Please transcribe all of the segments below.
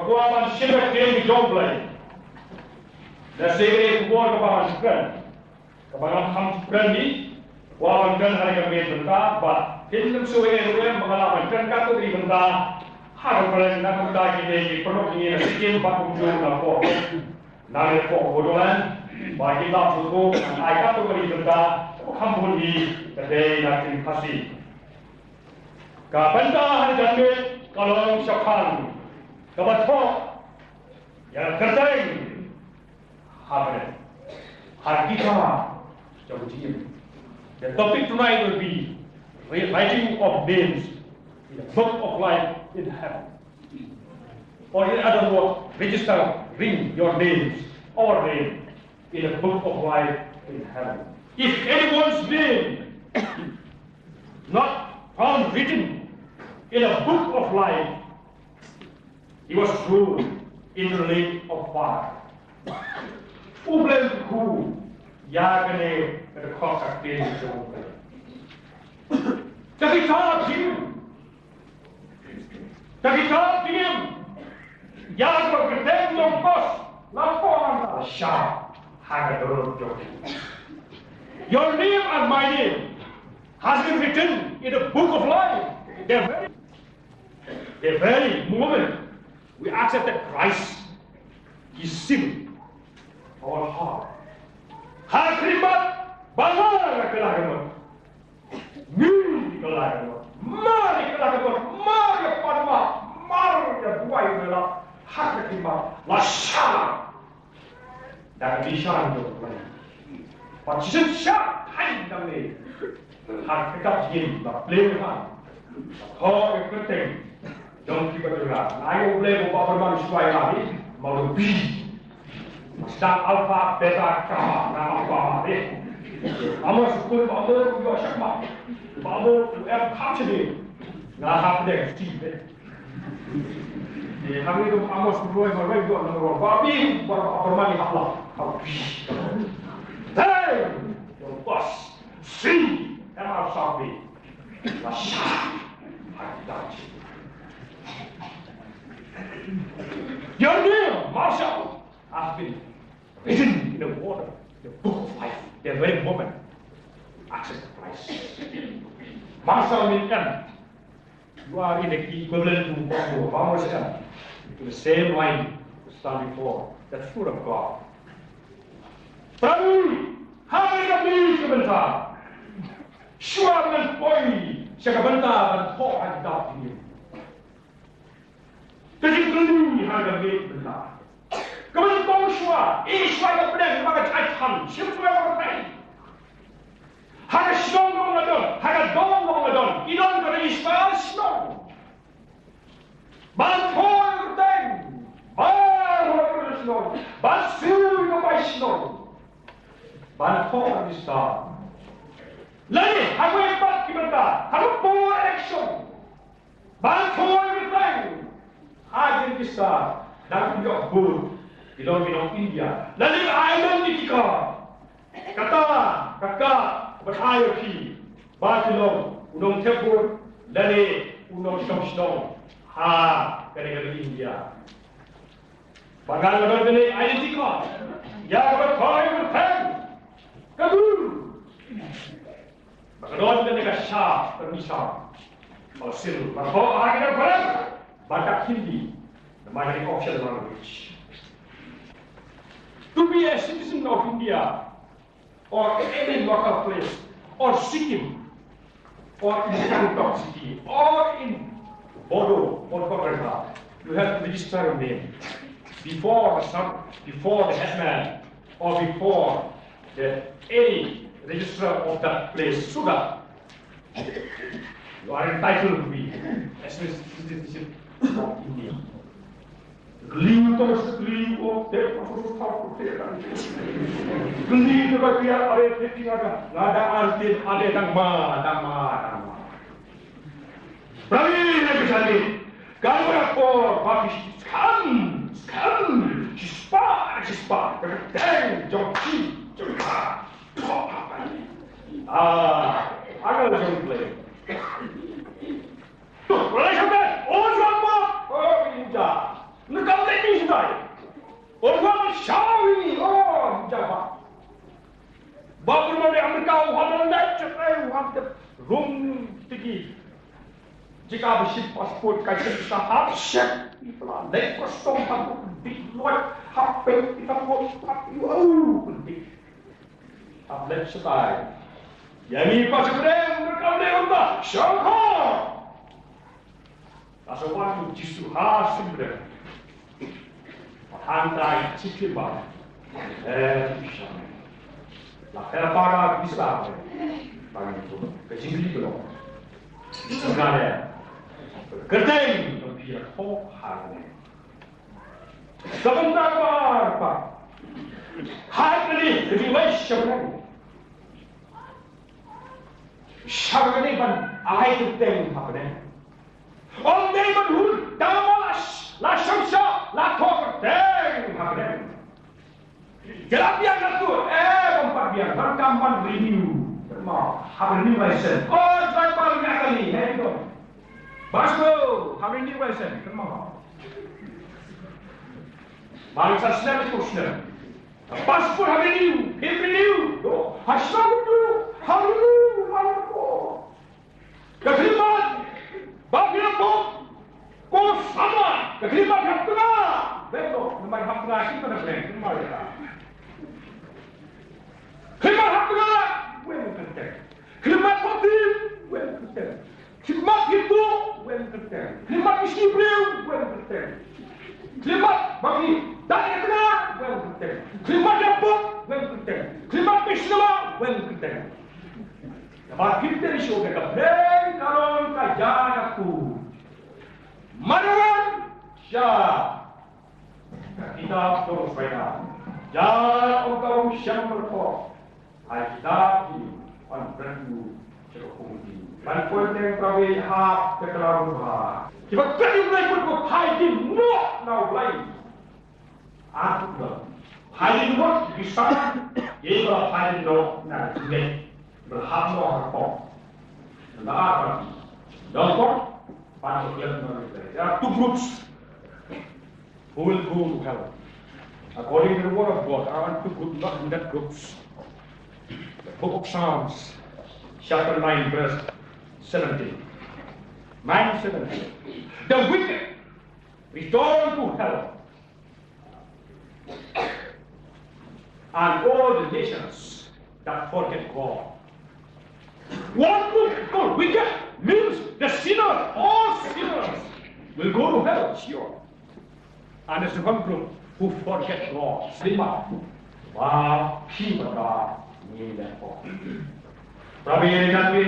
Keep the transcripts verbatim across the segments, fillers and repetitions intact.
Kwah ban shim ïa ka ktien jong U Blei. Lehse ka dei ka khubor kaba ngan kren, kaba ngan kham kren hi. Kwah ban kren ha kane ka miet mynta bad phin ym shu ïohi ruh em ba nga lah ban kren katto katne mynta. Ha ka pyrthei na ka bynta kine ki paralok jong ngi na Sikkim bad kumjuh na pdeng, na ka pdeng Bodoland, ba ki lap sngewthuh, ngan ai katto katne mynta, kaba kham bun hi ka dei na ka ktien Khasi. Ka bynta ha kane ka miet ka long shaphang kaba thoh ïa ka kyrteng ha bneng, ha ka kitab jong ka jingim. The topic tonight will be re-, writing of names in the book of life in heaven. Or in other words, registering your names, our name, in the book of life in heaven. If anyone's name not found written in the book of life, he was thrown in the lake of fire. U Blei u kyrkhu ïa kane ka dkhot ka ktien jong U Blei. Ka kitab jingim. Ka kitab jingim. Ïa ka kyrteng jong u Khrist la thoh, la shah ha ka dohnud jong u. Your name and my name has been written in the book of life. The very, the very moment we accepted Christ, He sealed our heart. Ha ka khyllipmat ba nga la kylla ka mut. Ngi ka la ka bor, mar ka la ka bor, mar ïa pan ma, mar ïa duwai ïa la, ha ka khyllipmat la shah da ka jingshah jong U Blei. Bad shisien shah thaiñ nangne ha ka kitab jingim ba plie ha, ba thoh ïa ka kyrteng jong kiba jong nga. Nga ïa U Blei ba u pynbor shuwa ïa nga hi, ma u bi. Sdang Alpha, Beta, Gamma, Gamma, Gamma, eh. Amos, pun ba mo, yo, shakma. Ba mo, em, kham chini. Nga hap deh, Steve, eh. Eh, kami tu Amos, Roy, Roy, yo, number one. Ba bi, ba, ba, ba, mani hap lah. Hap bi. Hey, yo, boss. Si, em, hap sabi. Masha. Hadi dah. Your name, Marshall, has been written in the water, the book of life, the very moment. Accept Christ. Marshall means M. You are in the equivalent to Bambo. Bambo is M. To the same line, to stand before the throne of God. Prabu, ha ka bynta. Shuwa ban poi sha ka bynta ban thoh ha ka kitab jingim. Ka jingkylli ha ka miet mynta. Kaba nyngkong shuwa, i shuwa ka pdeng ba ka jait than, shim shuwa ka pdeng. Ha ka shnong ba nga don, ha ka dong ba nga don, i don ka register shnong. Ban thoh ka pdeng, ban thoh ka shnong, ban siew ka bai shnong. Ban thoh ka register. Lane, ha kawei pat ki bynta, ha ka por election. Ban thoh ïa ka pdeng ha ki register, dang ym ïoh vote, ki long ki nong India. Lane identity card. Kata ka card ban ai ïa phi ba phi long u nongthep vote lane u nongshong shnong ha kane ka ri India. Ba nga la don kane identity card ïa kaba thoh ïa ka pdeng. Ka dur. Ba ka don kane ka shah, ka misa. Ba ka sil, ba ka thoh ha kane ka pdeng. Ba ka Hindi. Namar ka dei official language. To be a citizen of India or any local place or Sikkim or in Gangtok city or in Bodo or Pagarkha, you have to register your name before the sub, before the headman or before the any registrar of that place, so that you are entitled to be as a citizenship of India. Liu to sekali ko te ko to to ko te kan. Kali de ba dia are te tinga da. Ngada antin ade dang ma, dang ma, dang ma. Prawi na ke sani. Kalau ko ba ki skam, skam, shispa, shispa. Deng jong ki, jong ka. Ah, agak jong play. Tuh, mulai sampai, oh, siapa? Oh, India. Neka Ong ba shaw ïa ngi, oh, jaba. Ba pynmong de Amerika u hap leit sha, eh, u hap dep rung tiki. Jika ba shim passport ka shim sa hap shet. Ipla leit custom hap dik loi hap pek ipla ko hap yu au dik. Hap leit shatai. Ïa ngi pa sha pdeng Amerika u leit ong ba shaw ko. Ka sa wan u Jisu ha shipdem. Hangta i Jisu ba. Eh, Jisu. La pera para bisa. Ba ni tu. Ka jingkylli tu. Jisu ka ne. Kyrteng, ka phi ïa ko ha ne. Ka bynta ba pa. Ha ne, ka jingwai shipdem. Shipdem ban ai kyrteng hapdeng. Ym dei ban hun, tang ma la sh-, la shamshah, la thoh kyrteng hapdeng. Te la biang katu, eh, bym pat biang, ban kam ban renew. Ma, hap renew license. Oh, driver nga kali, hei dong. Bas ko, hap renew license, ma. Bangsa snem itu snem. Passport hap renew, hap renew. Do, hasam tu, hap renew, hap renew. Ka khlieh mat ba phi la pop, ko sama ka khlieh mat hap tnga. Bek lo, namar hap tnga ki mana bek, namar ka khlieh mat hap tnga. Wen kyrteng. Khlieh mat pop ti, wen kyrteng. Khlieh mat phi tu, wen kyrteng. Khlieh mat phi shi briew, wen kyrteng. Khlieh mat ba phi dang ïa tnga, wen kyrteng. Khlieh mat ïa pop, wen kyrteng. Khlieh mat phi shi ma, wen kyrteng. Namar kim tei shuh ka kyrteng ka long ka jaka ku. Manoran sha ka kitab jong u Paidbah. Ïa ong ka ong shem berko. Ai kitab ki pan berku sha ka kumti. Ban poi teng prawe hap ka kalaw ba. Kiba kati ulai pun ko phai di mo na ulai. Atu ba. Phai di mo bisa. Ye ba phai di no na jingeh. Berhak no hakok. Na apa? Doktor, pan klem no. There are two groups who will go to hell. According to the word of God, around two groups, not hundred groups. The book of Psalms, chapter nine, verse seventeen. Nine seventeen. The wicked return to hell. And all the nations that forget God. One group called wicked means the sinner, all sinners will go to hell, sure. And there's one group who forget God. Sima, ba, pi, ba, ba, ni, le, ko. Prabi, ni, kan, ni,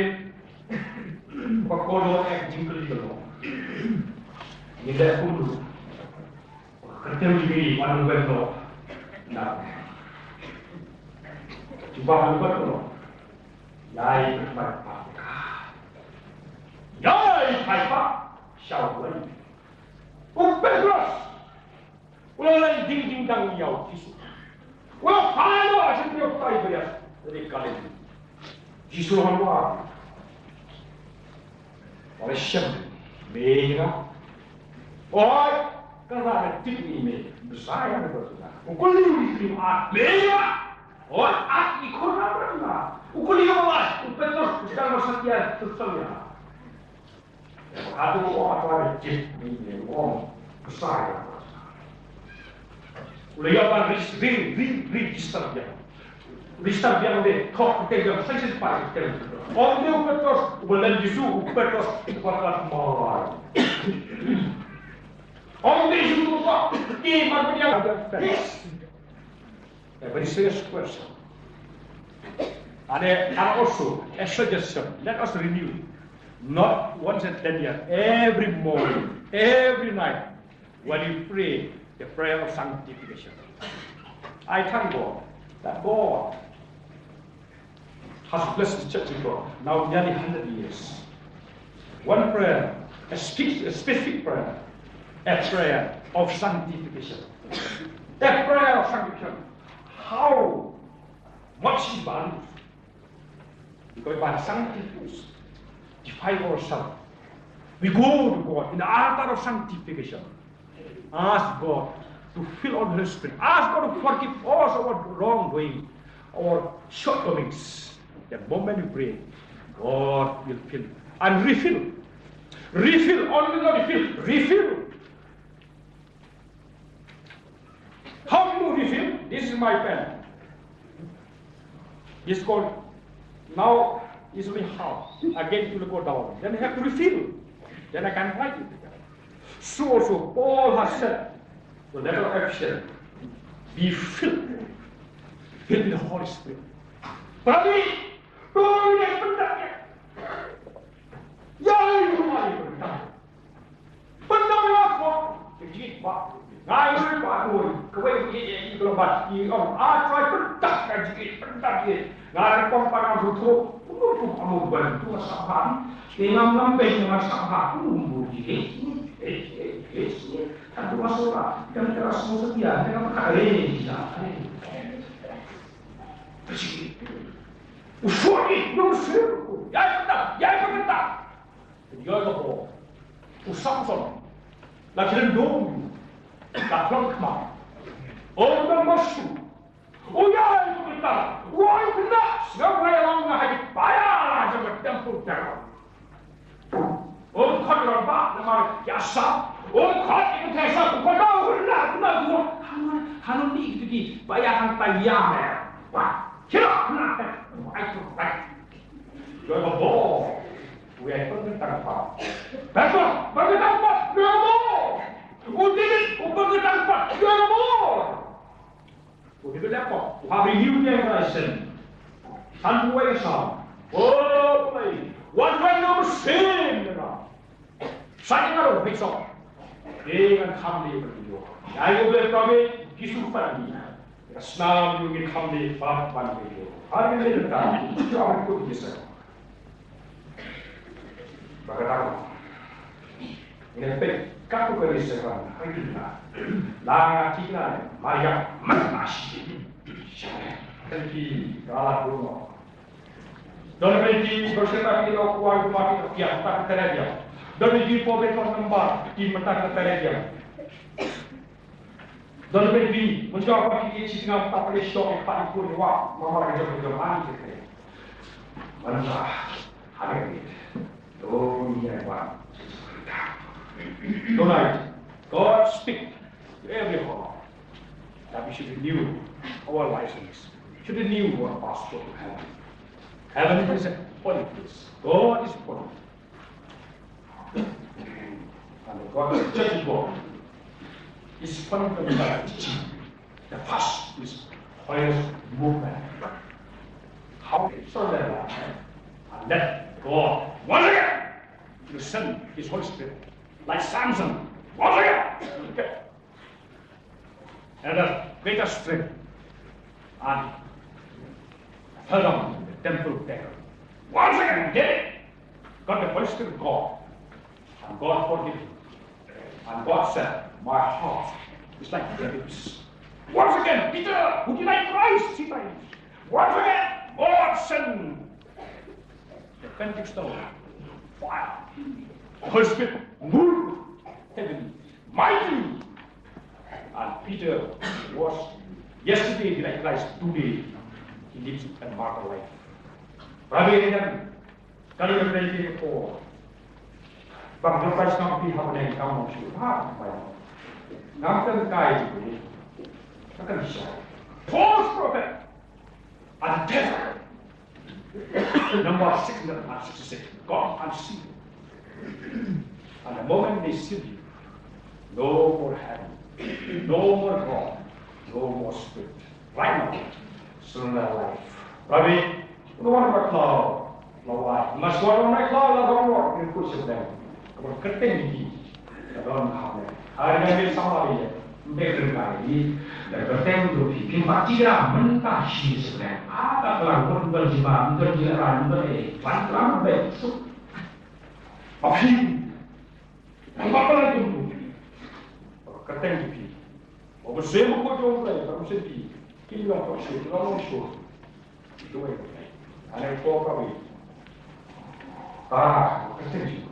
ba, ko, lo, ek, jingkylli, lo. Ni, le, ko, lo. Ka tem ni wan wen lo. Na. Cuba wan wen lo. Yai bai pa. Yai bai pa. Shau wan. U Petros. U la lai ding ding dang ïa u Jisu. U la phai lo ha shin ïoh tai bria. Ri kalin. Jisu la wan. Wan shem. Me ïa. Oi, ka la ka tip ni me. Messiah ni ko tu na. U kuli ni tip a. Me ïa. Oi, a i ko na na. U kuli ïa wa. U Petros, u dang masa dia tu salia. Atu ong atu ada jit ni ni ong besar. Ula ïa ban ris ri ri ri register biang. Register biang de thok te jam sai sai pai te. Ong de u Petros, u Belen Jisu u Petros, u Petros mai. Ong de Jisu u Petros, ki mar biang. A very serious question. And, uh, and also a suggestion, let us renew, not once in ten years, every morning, every night, when you pray the prayer of sanctification. I thank God that God has blessed the church of God now nearly hundred years. One prayer, a, speak, a specific prayer, a prayer of sanctification. A prayer of sanctification. How much He values. Because by sanctification, defile ourselves. We go to God in the altar of sanctification. Ask God to fill on His Spirit. Ask God to forgive all our wrongdoing, our shortcomings. That moment you pray, God will fill and refill. Refill, only not refill, refill. How do you refill? This is my pen. It's called, now it's only half. Again, it will go down. Then I have to refill. Then I can write it. So also, Paul has said, the letter of Ephesians, be filled, filled with the Holy Spirit. Prabi, Paul is filled. Ya, ya, ya, ya. Pyndonkam ïa ka jingïeit ba nga ïohi ba nga ïohi kawei ka jingïeit ïa ki khlem bad ki ong, ah, Trai, pyndonkam ka jingïeit, pyndonkam ka jingïeit. Nga rukom pat nga rukom. Kumno kumno ban tu sa ba. Ni ngam ngam bad nga sa ba. Kumno jingïeit. Jingïeit, jingïeit, jingïeit. Kan tu sa ba. Kan kara semua setia. Kan kara ini kita. Jingïeit. Usoni, no sir. Ya pyndonkam, ya pyndonkam. Ïoh ka bor. U Samson la kren dum. La khlong khmat. O Nong Masu. O ïa, u kynta. O ïa, u kynta. Sngap ngai long nga hai paya jong ka temple terror. O khot la ba namar ïa sa. O khot ïa ka sa. O khot la u kynta. Kynta u. Hanu ni ki. Paya hang paya. Wah. Kira na. Ai tu. Ïoh ka bor. Wei pynkyntang pat. Betul, pynkyntang pat. Ïoh ka bor. U David, u pynkyntang pat. Ïoh ka bor. U David leh pat. U ha renew ïa ka license. San wei sa. Oh, wei. Wan wei no sin. Sa ïa nga ruh phi suk. Ïa ngan kham leh bad ïa u. Ïa u Blei promise, Jisu pat ïa nga. Ka snam ïa u ngin kham leh bad ban ïa u. Har ngin leh ka. Ïa u kut Jisu. Ba ka dang. Ngin peit katto ka leh sa ban. Har ngin la. La nga thikna ne. Maria. Mas. Kan ki. Ka la dum. Don beti bersama kita kuat mati kita tak terjadi. Don beti pobre kau nembak di mata kita terjadi. Don beti menjawab kita sisi ngam tak boleh syok tak ikut wa mama kerja kerja mani kita. Mana ada ni. Don ni apa? Tonight, God speak to every heart that we should renew our license, should renew our passport to heaven. Heaven is a holy place. God is holy. And the God, the church of God is fundamental teaching. The first is holiness movement. How to surrender and let God once again to send His Holy Spirit, like Samson, once again. And a greater strength. And fell down in the temple there. Once again, David got the Holy Spirit of God. And God forgave him. And God said, my heart is like David's. Once again, Peter, who denied Christ three times. Once again, God sent the Pentecostal fire. Holy Spirit moved heaven mightily. And Peter was yesterday like Christ, today he lives a martyr life. Rabbi Adam, kali Rabbi Adam ko. Bang Rabbi Adam pi hab neng kam mo shu ha bai. Ngam kan kai ji. Kan sha. False prophet. And devil. Number six hundred and sixty-six. God and sin. And the moment they see you, no more heaven, no more God, no more spirit. Right now, surrender life. Rabbi, no one but love. Lawai. Mas war on nai khlaw la rong rong in ku sep dang. Ka bor kyrteng ni ki. Ka don ha ne. Hari ngai mil sama ri. Mbe kyrteng kai ni. Da kyrteng tu phi kin ba ti ra men ta shi sep dang. A ta klang pun ber jiba, ber jila ra, ber e. Wan klang be su. Ba phi. Nang ba klang tu. Kyrteng tu phi. Ba ba sem ko jong lai, ba ba sem phi. Kin long ko shi, long long shi. Ane ko ka wi. Ah, ka teng ji.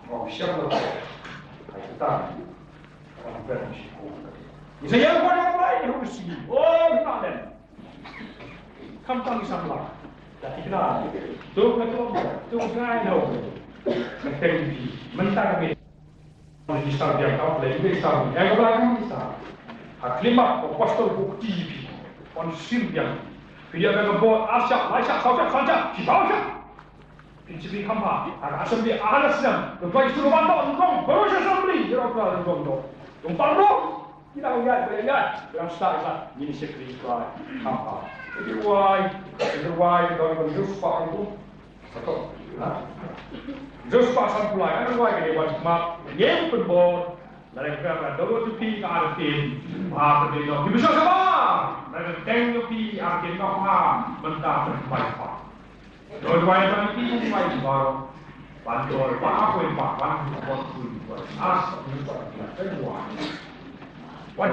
Ong siap lo. Ai ta. Ka ber shi ko. Sa ïa ka ïa ka ïa ka sngi. Oh, na len. Kam tang i samla. Da ki kna. Tu ka tu tu ngai no. Ka teng di. Mynta ka bit. Minister biang ka le minister. Ïa ka bla minister. Ha klima ko pastor ko T V. On sim biang. Phi ïa ka bor asya, laisya, sawsya, sancha, sawsya. Pynchipi kham pha, ha ka assembly, ha ka snem, ka bai su ban dok, nyngkong, baroh shi assembly, ïa ka nyngkong dok. Nyngkong dok. Ki dang ïaid, ba ïaid, ba dang start, start, ngin shakri Trai kham pha. Ïa ki wai, ïa ki wai, ki dang ban jus pa tu. Satu. Ha? Jus pa san pulai, ïa ki wai, ki dang ban smat, ngin pynbor. Lada ka ka doro tu pi ka artin, ha ka dei no. Ki bisa sabar. Lada ka teng tu pi artin no ha, mentang pynbai pa. Doi wai ban pi wai baro. Ban doi ba apa ba ban ba tu ba. As ba tu ba. Wai.